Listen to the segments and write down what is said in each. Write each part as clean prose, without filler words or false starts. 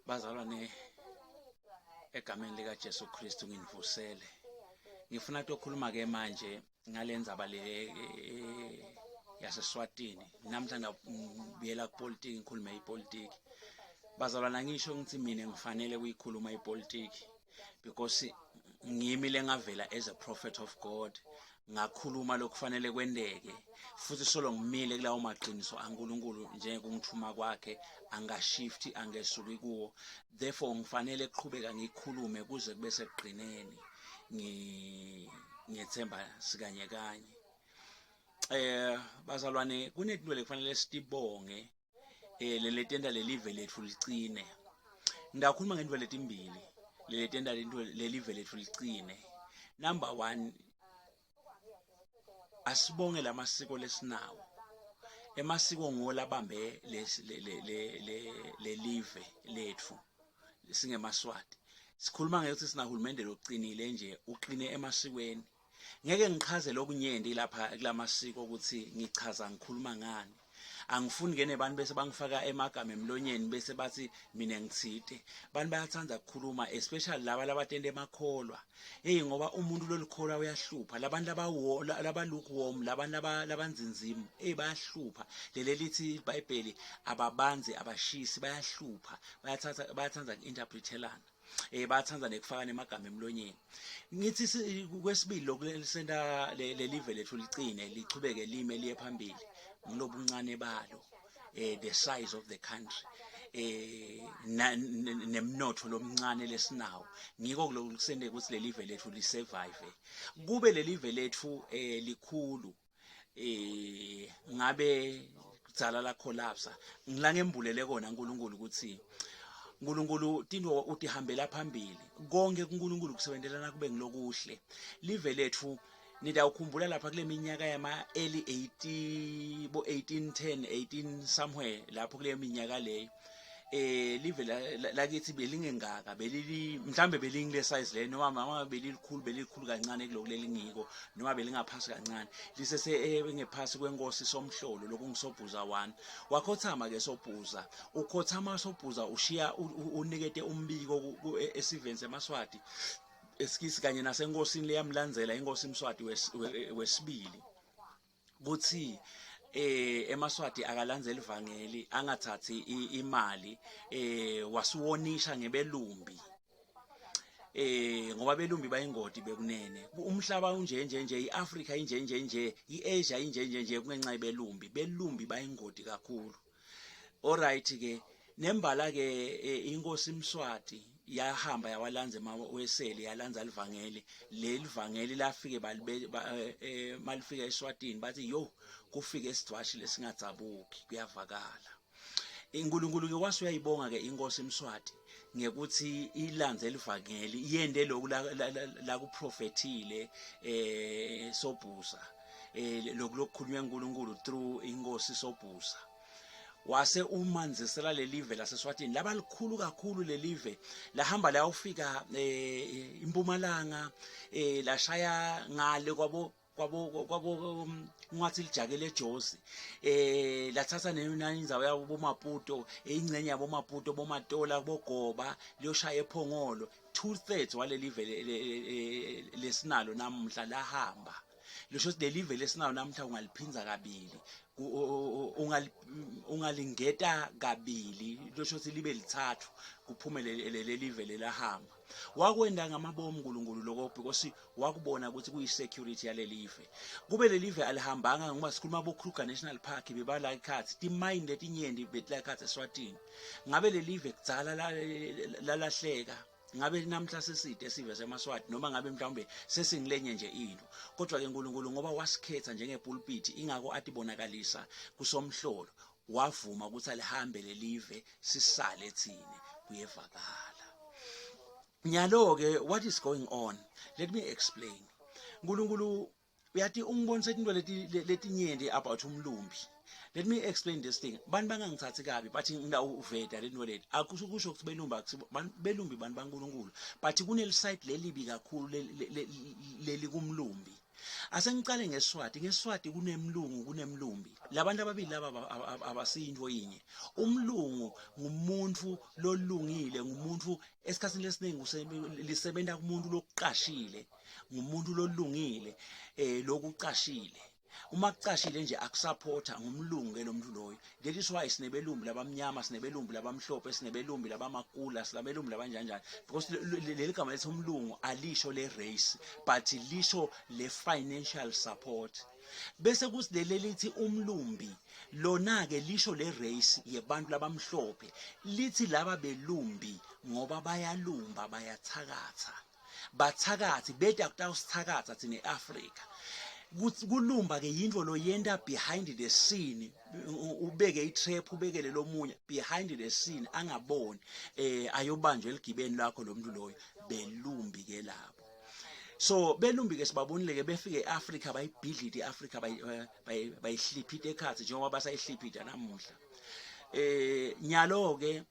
Bazalwane egameni lika Jesu Kristu nginivusele. Ngifuna ukukhuluma ke manje ngalendzaba le eh, yaseSwatini. Namhla ngibuyela kupolitiki ngikhulume ipolitiki. Bazalwane ngisho ngithi mina ngifanele kuyikhuluma ipolitiki because ngimi lengavela as a prophet of God ngakhuluma lokufanele kwenteke futhi solo ngimile kulawo maqiniso aNkulunkulu njengokungithuma kwakhe angashifti angesuki kuwo. Therefore ngifanele kuqhubeka ngikhulume kuze kube sekugcineni. Ngiyethemba sikanye kanye. Bazalwane, kunetinto lekufanele sitibonge leletenta lelive letfu licine. Ngiyakhuluma ngento letimbili leletenta lento lelive letfu licine. Number 1, asibonge lamasiko lesinawo. Emasiko nguwo labambe lelive letfu singemaswati. Sikhuluma ngekuthi sinahulumende loqinile nje, uqine emasikweni. Ngeke ngichaze lokunyenti lapha kulamasiko ukuthi ngichaza ngikhuluma ngani. Angifuni ke nebantu bese bangifaka emagama emlonyeni bese bathi mina ngithite. Abantu bayathanda ukukhuluma, especially laba labatende emakholwa. Hey, ngoba umuntu lolikholwa uyahlupha. Labantu laba lukewarm, labantu labanzinzimu, hey, bayahlupha. Leli lithi iBhayibheli ababanzi abashisi, bayahlupha. Bayathatha, bayathanda uku-interpretelana. Bayathanda nekufaka nemagama emlonyeni. Ngithi kwesibili lokhu lesenta lelive lethu licine, lichubeke lime liye phambili ngilobuncane balo, the size of the country, nemnotho lomncane lesinawo. Ngiko lokusente ukuthi lelive lethu lisurvive. Kube lelive lethu likhulu, ngabe kudzala la collapse. Ngila ngembulele kona uNkulunkulu ukuthi uNkulunkulu tinto utihambela phambili. Konke kuNkulunkulu kusebenzelana kube ngilokuhle. Live lethu nidawukhumbula lapha kule minyaka yama early 80 bo 1810 18 somewhere lapho kule minyaka leyo, live lakithi belingengaka, belili mhlambe belingile size le, noma mama belilikhulu, belilikhulu kancane kuloku lelingiko, noma belingaphasi kancane, lisese engephasi kwenkosi Somhlolo lokungisobhuza 1. Wakhothama ke Sobhuza, ukhothama Sobhuza ushiya unikete umbiko esiveni semaswati esikisi kanye nasenkosini leyamlandzela, inkosi Mswati wesibili, kuthi emaswati akalandzela ivangeli, angathathi imali. Wasiwonisha ngebelumbi, ngoba belumbi bayingodi bekunene. Umhlaba unje nje nje, iAfrica inje nje nje, iAsia inje nje nje kungenxa yebelumbi. Belumbi bayingodi kakhulu. Alright ke, nembala ke inkosi Mswati yahamba yawalanza emaweseli, yalanza livangeli. Leli vangeli lafike balibe malifika eSwatini bathi, "Yo, kufike isidwashi lesingadzabuki." Kuyavakala. INkulunkulu ke wase uyayibonga ke inkosi Mswati ngekuthi ilandze livangeli, yende lokhu la kuprofethile Sobhuza, lokhu lokukhulunywa uNkulunkulu through inkosi Sobhuza. Wase umanzisela lelive laseSwatini laba likhulu kakhulu. Lelive lahamba layofika impumalanga, lashaya ngale kwabo ngathi lijake leJozi, lathatha nendzawo yabo boMaputo, ingcenye yabo Maputo, boMatola, boGoba, liyoshaya ePhongolo. 2/3 walelive lesinalo namuhla lahamba. Lisho ukuthi lelive lesinayo namuhla ungaliphinza kabili, ungalingeta kabili, lisho ukuthi libe lithathu kuphume lelive lelahamba. Wakwenda ngamabomu uNkulunkulu lokho because wakubona ukuthi kuyi-security yalelive. Kube lelive alihambanga, ngoba sikhuluma bo Kruger National Park bebala ikhathi, timayini letinyenti betila ikhathi eSwatini, ngabe lelive kudzala lalahleka. Ngabe namhla seside sive semaswati, noma ngabe mhlawumbe sesingilenye nje into. Kodwa ke uNkulunkulu ngoba wasikhetha njengepulpit, ingako atibonakalisa kusomhlolo, wavuma ukuthi alihambe lelive, sisale thine. Kuyevakala nyalo ke what is going on. Let me explain. uNkulunkulu uyathi ungibonise into leti letinyenti about umlumbi. Let me explain this thing. Bantu bangangithathi kabi, but ngidawuveda lento leti. Akusho kusho ukuthi belumbi akusibo belumbi bantu baNkulunkulu, but kuneli side lelibi kakhulu leli kumlumbi. Asengicale ngeSwati. NgeSwati kunemlungu kunemlumbi. Labantu ababili laba abasiyinto yinye. Umlungu ngumuntu lolungile, ngumuntu esikhatsini lesiningi lisebenta kumuntu lokuqashile, ngumuntu lolungile eh lokuqashile. Uma kucashile nje akusupporta ngumlungu ke lo muntu loyo. That is why sinebelumbi labamnyama, sinebelumbi labamhlophe, sinebelumbi labamakula, sinabelumbi labanjanjani. Because leli gama lethi umlungu alisho le race but lisho le financial support. Bese kuthi leli lithi umlumbi lona ke lisho le race yebantu labamhlophe. Lithi laba belumbi ngoba bayalumba bayathakatha. Bathakathi beta kutawusithakatha thina eAfrika. Kulumba ke yinto loyenta behind the scene ubeke itrap ubekele lomunye behind the scene angaboni eh ayobanjwa eligibeni lakho lo muntu loyo belumbi ke labo. So belumbi ke sibabonile ke befike eAfrika bayibhidlita iAfrika bayihliphita ekhathi njengoba basayihliphita namuhla. Eh nyalo ke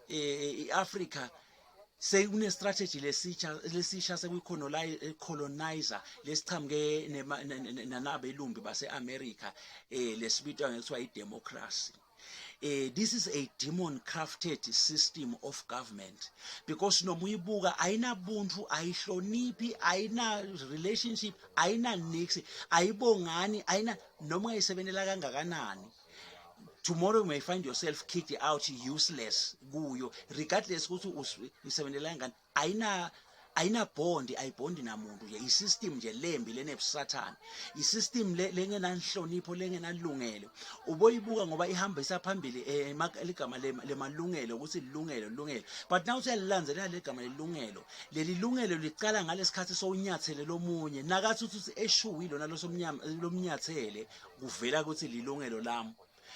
eh iAfrika sekune strategy lesitsha lesisha sekuyicolonizer lesiqhamuke nanabelumbi baseAmerica eh lesibitwa ngekuthiwa idemocracy. This is a demon crafted system of government because noma uyibuka ayinabuntu, ayihloniphi, ayina relationship, ayina nix, ayibongani, ayina noma ungayisebenzela kangakanani. Tomorrow you may find yourself kicked out, useless kuyo, regardless ukuthi usebenzela ngani. Ayina bond, ayibhondi namuntu nje. I-system nje lembi lenebusathane, i-system lengenanhlonipho, lengenalungelo. Uboyibuka ngoba ihambisa phambili ligama lemalungelo ukuthi lilungelo lilungelo, but now usuyalilandzelela legama lelungelo. Leli lungelo licala ngalesikhathi sowunyathele lomunye nakathi uthi eshuwi lona losomnyama lomnyathele kuvela ukuthi lilungelo lami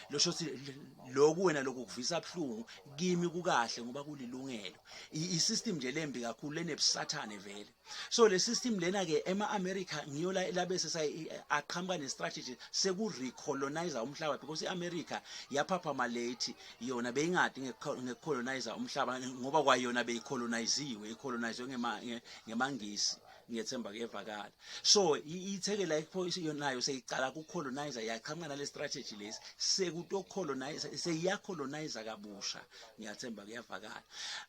losho ukuthi lokhu wena lokhu kuvisa buhlungu kimi kukahle ngoba kulilungelo. I-system nje lembi kakhulu lenebusathane vele. So le system lena ke ema America ngiyo labese aqhamuka ne strategy seku recolonize umhlaba because iAmerica yaphaphama late. Yona beyingadi ngekucolonize umhlaba ngoba kwayona beyicoloniziwe, icolonizwe ngemangisi. Ngiyethemba kuyevakala. So ithekela nayo seyicala kucolonize, yaqhamuka nale strategy lesi sekutocolonize, seyiyacolonize kabusha. Ngiyathemba kuyavakala.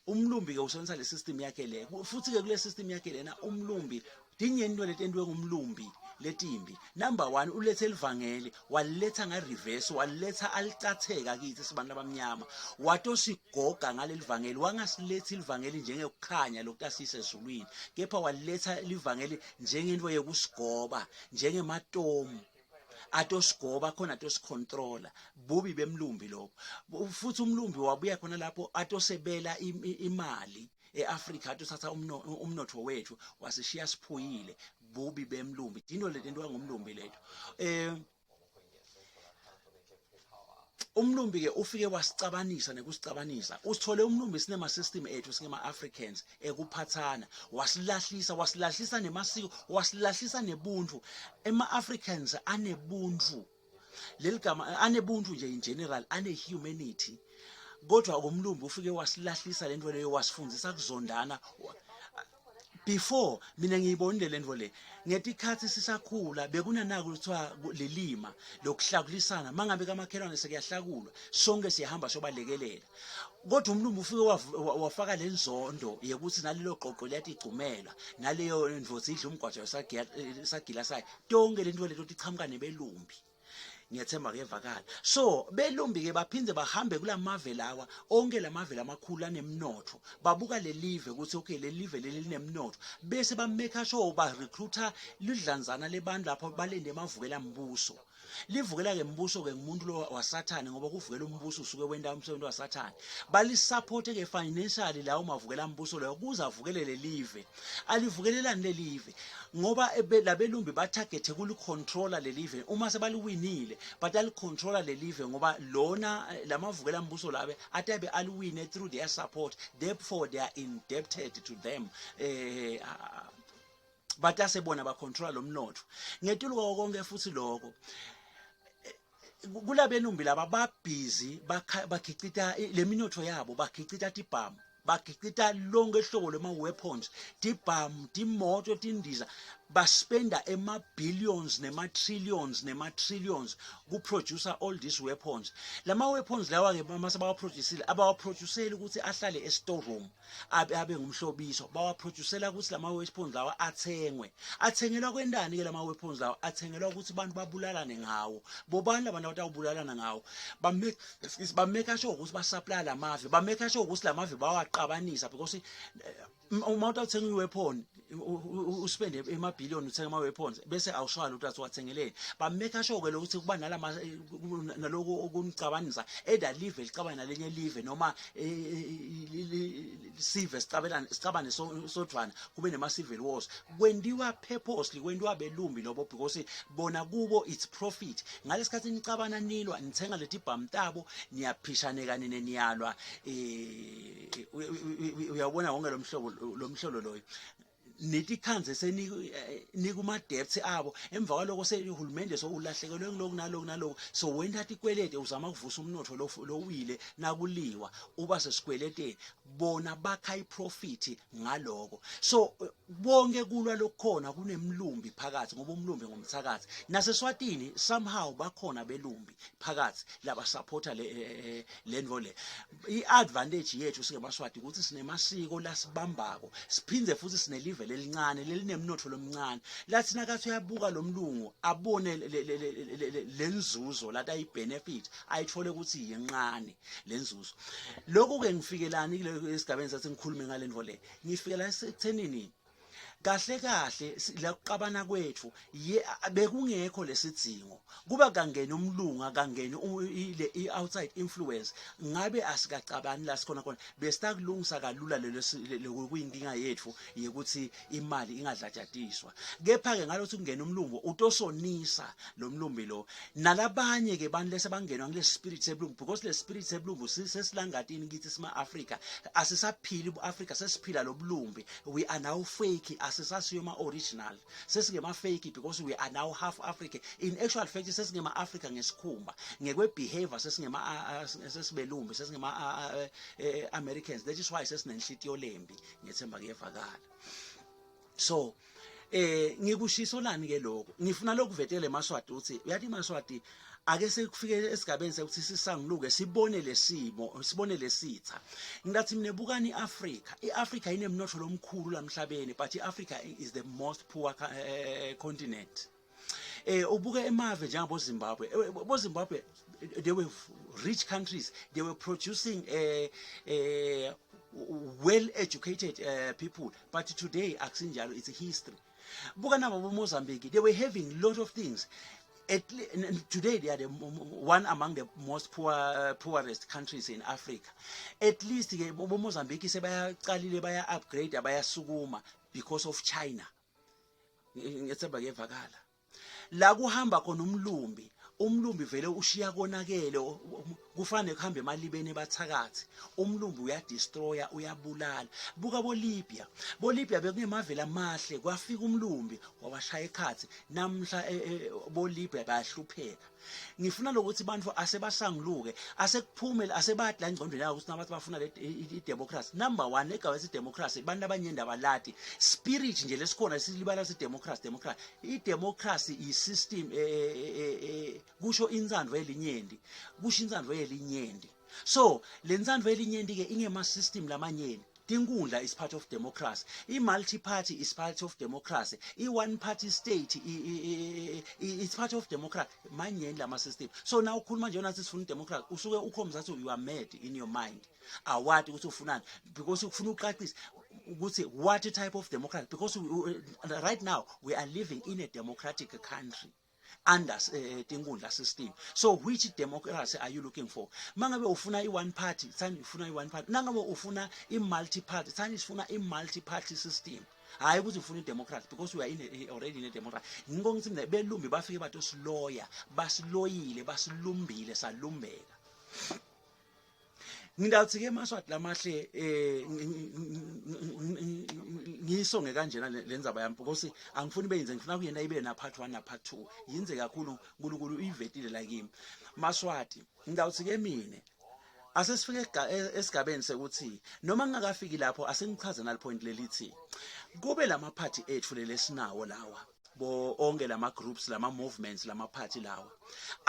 Umlumbi ke usebenzisa le system yakhe le. Futhi ke kule system yakhe lena umlumbi dinye into letentiwe ngumlumbi letimbi. Number 1, ulethe elivangeli, waliletha nga reverse, waliletha alicatheka kithi sibantu abamnyama, watosigoga ngaleli vangeli. Wangasilethi ilivangeli njengekukhanya lokutasise ezulwini, kepha waliletha livangeli njengento yekusigoba, njengematomu atosigoba khona, atosicontrola. Bubi bemlumbi lokho. Futhi umlumbi wabuya khona lapho atosebela imali eAfrika, atothatha umnotho wethu wasishiya siphuyile. Bubi bemlumbi dino lento ngumlumbi letho. Umlumbi ke ufike wasicabanisa nekusicabanisa. Usithole umlumbi sinema system ethu singema Africans ekuphathana, wasilahlisa, wasilahlisa nemasiko, wasilahlisa nebuntu. Ema Africans anebuntu, leli gama anebuntu nje in general, ane humanity, kodwa umlumbi ufike wasilahlisa lento leyo, wasifundisa kuzondana. Before mina ngiyibonile lento le ngetikhathi sisakhula, bekunanako kuthiwa lilima lokuhlakulisana. Mangabe kamakhelwane sekuyahlakulwa, sonke siyahamba sobalekelela, kodwa umlumbi ufike wafaka lenzondo yekuthi nalelo qoqo liyatigcumela, naleyo ndvodza idla umgwajo sagila sayo. Tonke lento leto tichamuka nebelumbi. Ngiyathemba kuyevakala. So belumbi ke baphinde bahambe kulamave lawa onke, lamave lamakhulu anemnotho, babuka lelive ukuthi okay, lelive leli linemnotho, bese ba make sure ba recruiter lidlanzana lebantu lapho balende emavukela mbuso. Livukela ke mbuso ke ngumuntu lo wasathane, ngoba kuvukela umbuso usuke wenta umsebenzi wasathane. Balisupport ke financially lawo mavukela mbuso lawo kuze avukele lelive. Alivukelelani lelive ngoba labelumbi batargethe kulicontrola lelive uma sebaliwinile, but alicontrola lelive ngoba lona lamavukela mbuso labe atabe aliwine through their support, therefore they are indebted to them. Batase bona bacontrola lo mnotho ngetulu kwako konke. Futhi lokho kulabelumbi laba babhizi bakhicita le minotho yabo, bakhicita tibhamu, bakhicita lonke ihlobo lwema weapons, tibhamu, timoto, tindiza. Baspenda ema billions nema trillions nema trillions ku produce all these weapons. Lama weapons lawa ke mase bawaproducile, abawaproduceli ukuthi ahlale e storeroom abe ngumhlobiso. Bawaproducela ukuthi lama weapons lawa athengwe. Athengelwa kwendani ke lama weapons lawa? Athengelwa ukuthi abantu babulalane ngawo. Bobani labantu abatawubulalana ngawo? Bamake bamake sure ukuthi basupply lamave, bamake sure ukuthi lamave bawaqabanisa, because uma utawuthenga i-weapon, uspende emabhiliyoni uthenga ama-weapons, bese awushwala ukuthi athiwathengeleni. Bamake sure ke lokuthi kuba nalama naloku okunicabanisa, either live licabane nalenye live noma sive sicabelane, sicabane sodvwana, kube nema-civil wars. Kwendiwa purposely, kwendiwa belumbi lobo, because bona kubo it's profit. Ngalesikhathi nicabana, nilwa, nithenga leti bhamu tabo, niyaphishaneka nine, niyalwa. Uyabona wonke lo mhlobo lo mhlolo loyo, netikhanze senikuma-debts abo. Emva kwaloko sehulumende so ulahlekelwe ngiloku naloku naloku, so wenta tikwelede, uzama kuvusa umnotfo lowile nakuliwa, uba sesikweleteni. Bona bakha iprofit ngaloko. So bonke kulwa lokukhona kunemlumbi phakathi, ngoba umlumbi ngumthakathi. Naseswatini somehow bakhona belumbi phakathi laba supporta le lento le. I-advantage yethu singemaswati ukuthi sinemasiko lasibambako, siphindze futhi sinelive lelincane lelinemnotfo lomncane. Lathi nakathi uyabuka lo mlungu, abone lenzuzo lathi ayi-benefit, ayithole ukuthi yincane lenzuzo. Lokhu-ke ngifikelani kule esigabeni sathi ngikhulume ngale nto le, ngifikela ekuthenini kahle kahle la kuqabana kwethu bekungekho lesidzingo. Kuba kangena umlungu, akangeni ile i-outside influence, ngabe asikacabani la sikhona khona. Besitakulungisa kalula lelo kuyinkinga yethu yekuthi imali ingadlajatiswa. Kepha-ke ngalokuthi kungena umlungu, utosonisa lo mlumbi lo nalabanye ke bantu lese bangenwa ngile spirit sebulungu, because le spirit sebulungu sesilangatini kithi sima-Afrika. Asisaphili bu-Afrika, sesiphila lobulumbi. We are now fake, asisasiyo ma-original, sesingema-fake because we are now half African. In actual fact, sesingema-Afrika ngesikhumba, ngekwe-behavior sesingema sesibelumbi, sesingema-Americans. That is why sesinenhlitiyo lembi. Ngethemba kuyevakala. So ngikushiso lani ke lokho, ngifuna lokuvetela emaswati ukuthi uyathi imaswati ake sekufike esigabeni sekuthi sisanguluke, sibone lesimo, sibone lesitha. Ngilathi mina, bukani iAfrika. iAfrika inemnotho lomkhulu lamhlabeni, but iAfrika is the most poor continent. Ubuke emave njengabo Zimbabwe, bo Zimbabwe, they were rich countries, they were producing well educated people, but today akusinjalo, it's a history. Buka nabo bo Mozambique, they were having lot of things. Today they are the one among the most poorest countries in Africa. At least ke bo Mozambique sebayaqalile, baya upgrade, bayasukuma because of China. Ngethemba kuyevakala. La kuhamba khona umlumbi, umlumbi vele ushiya konakele, kufane kuhambe emalibeni ebathakathi. Umlumbi uyadestroya, uyabulala. Buka boLibya, boLibya bekunemavela amahle, kwafika umlumbi wabashaya ekhathi. Namhla boLibya bayahlupheka. Ngifuna lokuthi bantu asebasanguluke, asekuphume, asebathi la engcondweni yabo ukuthi nabathi bafuna le i-democracy. Number one, egaba esi-democracy, abantu abanyeni abalati spirit nje lesikhona silibala si-democracy. Democracy, i-democracy i-system, kusho intsandvo yelinyenti, kusho intsandvo yelinyenti. So le ntsandvo yelinyenti ke ingema-system lamanyeni. Tinkundla is part of democracy, i-multi party is part of democracy, i-one party state it's part of democracy. Manyeni lama system. So na ukhuluma nje nathi sifuna idemocracy, usuke ukhombisa ukuthi you are mad in your mind, awati ukuthi ufunani, because ufuna uqaqise ukuthi what type of democracy, because right now we are living in a democratic country under tinkundla system. So which democracy are you looking for? Mangabe ufuna i-one party, thani ufuna i-one party. Nangabe ufuna i-multi party, thani sifuna i-multi party system. Hayi ukuthi ufuna i-democracy, because we are already in a democracy. Ngiko ngithi mina belumbi bafike batosiloya, basiloyile, basilumbile, salumbeka. Ngidawuthi ke maswati lamahle, ngiyisonge kanjena le ndzaba yami, because angifuni beyenze, ngifuna kuyena ibe na part 1 na part 2. Yinze kakhulu, uNkulunkulu uyivetile la kimi. Maswati, ngidawuthi ke mina Asesifike esigabeni sekuthi noma ngingakafiki lapho asengichaze nali point lelithi kube lamaphathi ethu lelesinawo lawa bo onke lama groups lama movements lama party lawa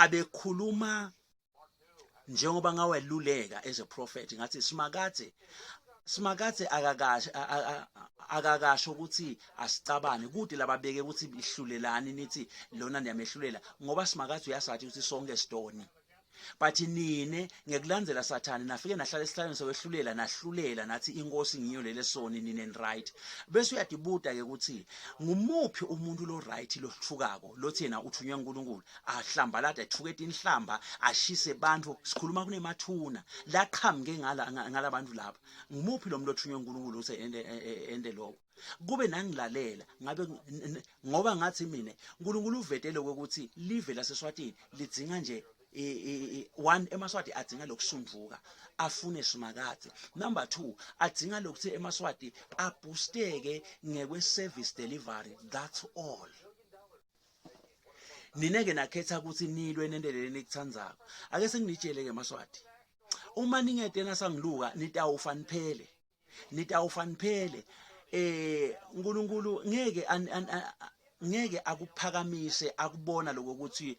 abekhuluma njengoba ngaweluleka as a prophet ngathi simakadze simakadze akakasho akakasho ukuthi asicabane kude lababeke ukuthi ihlulelani nithi lona niyamehlulela ngoba simakadze uyasathi ukuthi sonke sitoni but nine ngekulandzela sathane nafike nahlala esihlalweni sokwehlulela nahlulela nathi inkosi ngiyo lele soni nine right bese uyadibuta ke ukuthi ngumuphi umuntu lo right lothukako lothi yena uthunywe uNkulunkulu ahlambalada ethuke tinhlamba ashise bantu sikhuluma kunemathuna laqhamuke ngala ngalabantu lapha ngumuphi lo muntu othunywe uNkulunkulu ukuthi ende ende lokho kube nangilalela ngabe ngoba ngathi mina uNkulunkulu uvetele ukuthi live laseSwatini lidzinga nje one emaswati adzinga lokusunduka afune simakadze number 2 adzinga lokuthi emaswati aboosteke ngekwe service delivery that's all Nine-ke nakhetha ukuthi nilwe nente leli nikuthandzako. Ake senginitshele-ke maSwati. Uma ningete nasangiluka nitawufa niphele. Nitawufa niphele. Eh uNkulunkulu ngeke ngeke akuphakamise akubona lokho ukuthi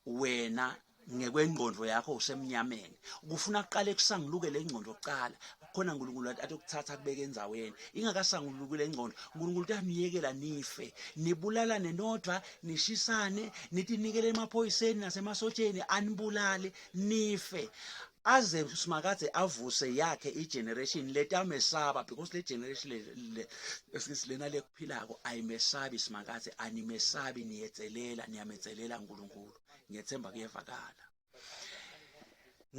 wena ngekwengqondo yakho usemnyameni kufuna kuqale kusanguluke le ngqondo kuqala khona uNkulunkulu atokuthatha kubeke endzaweni ingakasanguluki le ngqondo uNkulunkulu utaniyekela nife nibulalane nodwa nishisane nitinikele emaphoyiseni nasemasotsheni anibulale nife aze simakadze avuse yakhe igeneration letamesaba because le generation le lena lekuphilako ayimesabi simakadze animesabi niyetselela niyametselela uNkulunkulu ngiyethemba kuyevakala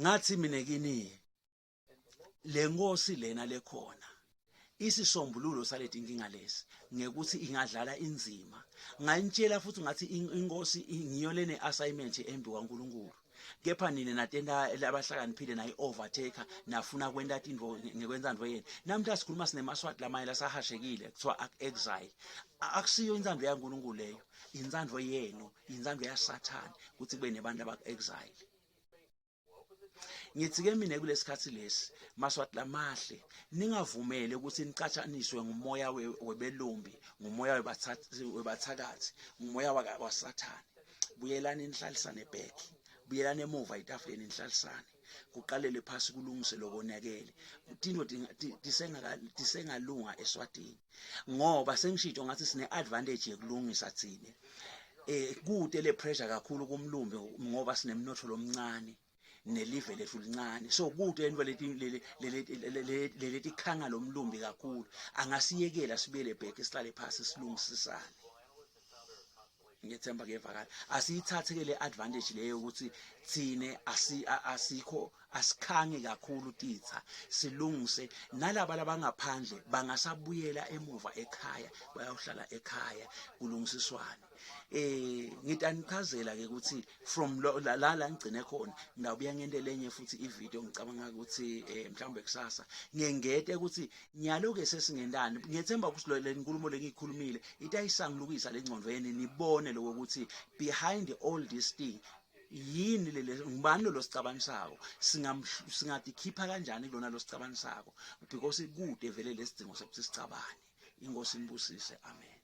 ngathi mina kini lenkosi lena lekhona isisombululo saleti inkinga lesi ngekuthi ingadlala inzima ngayintshela futhi ngathi inkosi ngiyo lene assignment embi kwaNkuluNkulu kepha nina natenta labahlakaniphile nayi overtaker nafuna kwenta tintfo ngekwenzandvo yenu namhla sikhuluma sinemaswati lamanye lasahashekile kuthiwa exile akusiyo intsandvo yaNkulunkulu leyo intsandvo yenu intsandvo yasathane ukuthi kube nebantu abaku-exile ngithi-ke mina kulesikhathi lesi maswati lamahle ningavumeli ukuthi nicatshaniswe ngumoya webelumbi ngumoya webathakathi ngumoya wasathane buyelani nihlalisane back buyelani emuva etafuleni nihlalisane kuqalele phasi kulungise lokonakele tinto tisengalunga eswatini ngoba sengishito ngathi sine advantage yekulungisa thina eh kude le pressure kakhulu kumlumbi ngoba sinemnotho lomncane nelive lethu lincane so kude into leti leti khanga lomlumbi kakhulu angasiyekela sibuyele back sihlale phasi silungisisane ngiyethemba kuyevakala asiyithathe ke le advantage leyo ukuthi thine asikho asikhangi kakhulu titha silungise nalaba labangaphandle bangasabuyela emuva ekhaya bayohlala ekhaya kulungisiswane eh ngitanichazela ke ukuthi from la la ngigcine khona ngawubuya ngente lenye futhi ivideo ngicabanga ukuthi eh mhlawumbe kusasa ngengete ukuthi nyalo ke sesingentani ngiyethemba ukuthi le nkulumo lengiyikhulumile itayisangulukisa lengcondo yeni nibone lokho ukuthi behind all this thing yini lele ngubani lo losicabanisako singatikhipha kanjani kulona losicabanisako because kude vele lesidingo sokuthi sicabane inkosi inibusise amen.